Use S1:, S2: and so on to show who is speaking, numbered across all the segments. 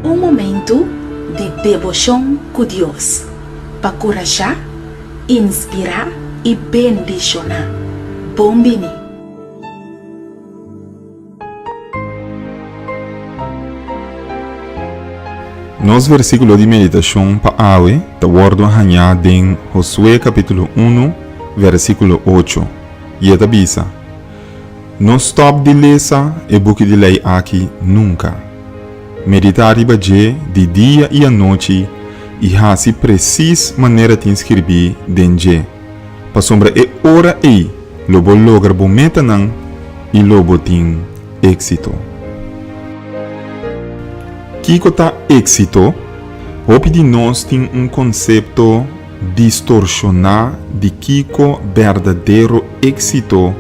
S1: Un momentu di deboshon ku Dios pa kurashá, inspirá i bendishoná. Bon bini!
S2: Nos versíkulo di meditashon pa awe ta wòrdu hañá den Josué kapítulo unu, versíkulo ocho, i e ta bisa, No stòp di lesa e buki di lei aki nunka. Meditá riba dje di dia i anochi i hasi presis manera tin skirbí den dje, pasobra e ora ei lo bo logra bo metanan i lo bo tin éksito. Kiko ta éksito? Hopi di nos tin un konsepto distorshoná di kiko berdadero éksito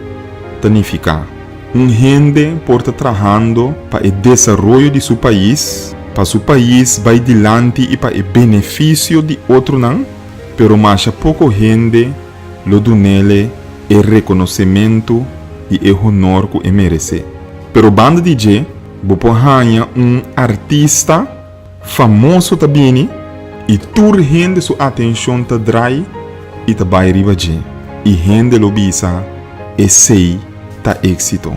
S2: ta nifiká. Un hende por ta trahando pa e desaroyo di su pais, pa su pais bai dilanti i pa e benefisio di otronan, pero masha poko hende lo dun'ele e rekonosementu i e honor ku e meresé. Pero banda di dje, bo por haña un artista famoso ta bini i tur hende su atenshon ta drai i ta bai riba dje, i hende lo bisa, Esei ta éksito.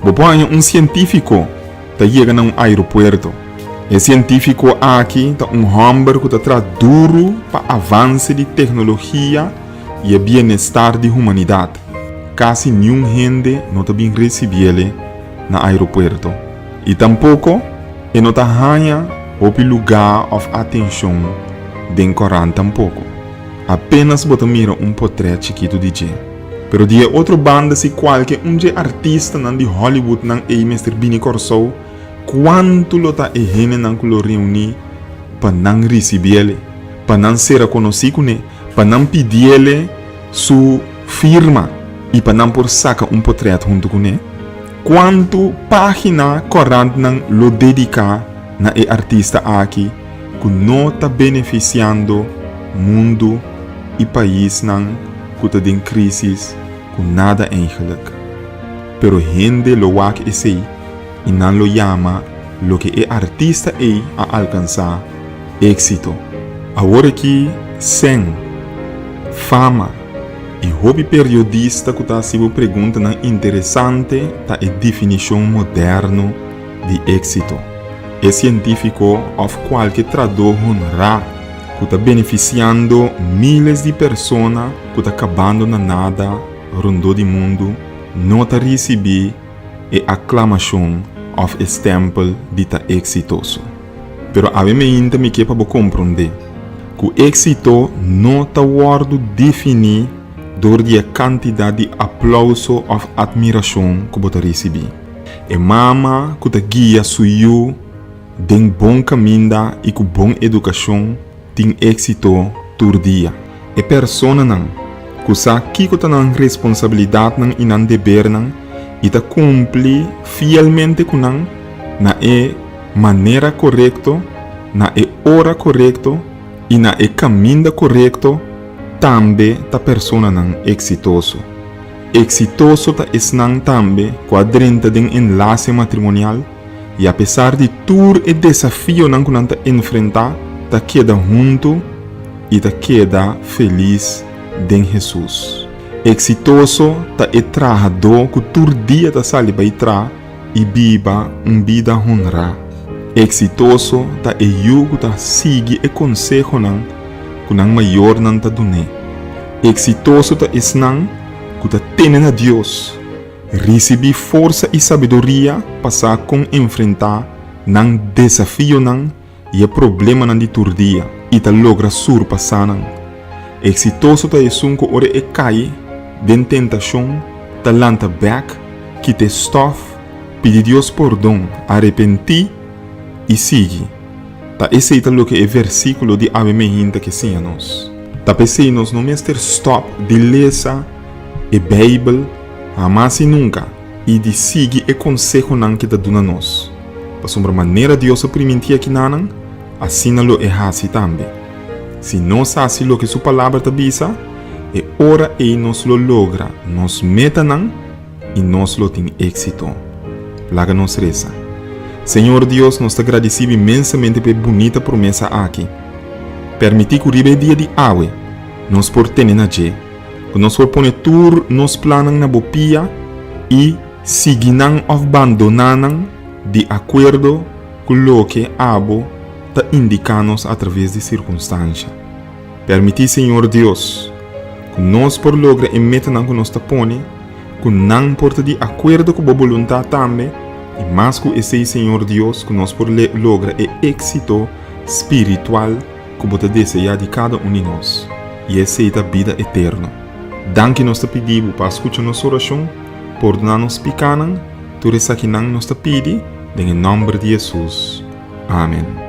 S2: Bo por haña un sientífiko ta yega na un aeropuerto. E sientífiko aki ta un hòmber ku ta traha duru pa avanse di teknologia i e bienestar di humanidat. Kasi niun hende no ta bin risibiele na aeropuerto i tampoko e no ta haña hopi lugá òf atenshon den kòrant tampoko. Apénas bo ta mira un potrèt chikitu di dje. Pero di e otro banda si kualke un dje artistanan di Hollywoodnan ei mester bini Kòrsou, kuantu lo ta e hendenan ku lo reuní pa nan risibiele, pa nan sera konosí kuné, pa nan pidiele su firma i pa nan por saka un potrèt huntu kuné? Kuantu página kòrantnan lo dediká na e artista aki ku no ta benefisiando mundu i paisnan ku ta den krísis ku nada eigenlik? Pero hende lo wak esei i nan lo yama loke e artista ei a alkansá éksito. Awor aki sèn, fama i hopi periodista ku ta hasi bo preguntanan interesante ta e definishon moderno di éksito. E sientífiko òf kualke tradó honrá ku ta benefisiando míles di persona ku ta kabando na nada rondó di mundu no ta risibí e aklamashon òf e stèmpel di ta éksitoso. Pero awe meinta mi ke pa bo komprondé ku éksito no ta wòrdu definí dor di e kantidat di aplouso òf atmirashon ku bo ta risibí. E mama ku ta guia su yu den bon kaminda i ku bon edukashon tin éksito tur dia. E personanan ku sa kiko ta nan responsabilidatnan i nan debernan i ta kumpli fielmente ku nan na e manera korekto, na e ora korekto i na e kaminda korekto tambe ta personanan eksitoso. Eksitoso ta esnan tambe ku a drenta den enlase matrimonial i apesar di tur e desafionan ku nan ta enfrentá, ta keda huntu i ta keda felis den Hesus. Eksitoso ta e trahadó ku tur dia ta sali bai tra i biba un bida honrá. Eksitoso ta e yu ku ta sigui e konsehonan ku nan mayornan ta dun'é. Eksitoso ta esnan ku ta tene na Dios, risibí forsa i sabiduria pa sa kon enfrentá nan desafionan i e problemanan di tur dia i ta logra surpasá nan. Eksitoso ta esun ku ora e kai den tentashon ta lanta bèk, kita e stòf, pidi Dios pordon, arepentí i sigui. Ta esei ta loke e versíkulo di awe meinta ke siña nos. Ta p'esei nos no mester stòp di lesa e Beibel hamas i nunka i di sigui e konsehonan ke ta duna nos. Pasobra manera Dios a primintí akinanan, asina lo e hasi tambe. Si nos hasi loke su Palabra ta bisa, e ora ei nos lo logra nos metanan. i nos lo tin éksito. Laga nos resa. Señor Dios, nos ta gradisí bo inmensamente pa e bunita promesa aki. Permití ku riba e dia di awe nos por tene na dje, ku nos por pone tur nos plannan na bo pia i sigui nan òf bandoná nan di akuerdo ku loke abo ta indiká nos atraves di sirkunstansha. Permití, Señor Dios, ku nos por logra e metanan ku nos ta pone, ku nan por ta di akuerdo ku bo boluntat tambe, i mas ku esei, Señor Dios, ku nos por logra e éksito spiritual ku bo ta deseá di kada un di nos, i esei ta bida eterno. Danki nos ta pidi bo pa a skucha nos orashon, pordoná nos pikánan, tur esakinan nos ta pidi den e nòmber di Hesus. Amen.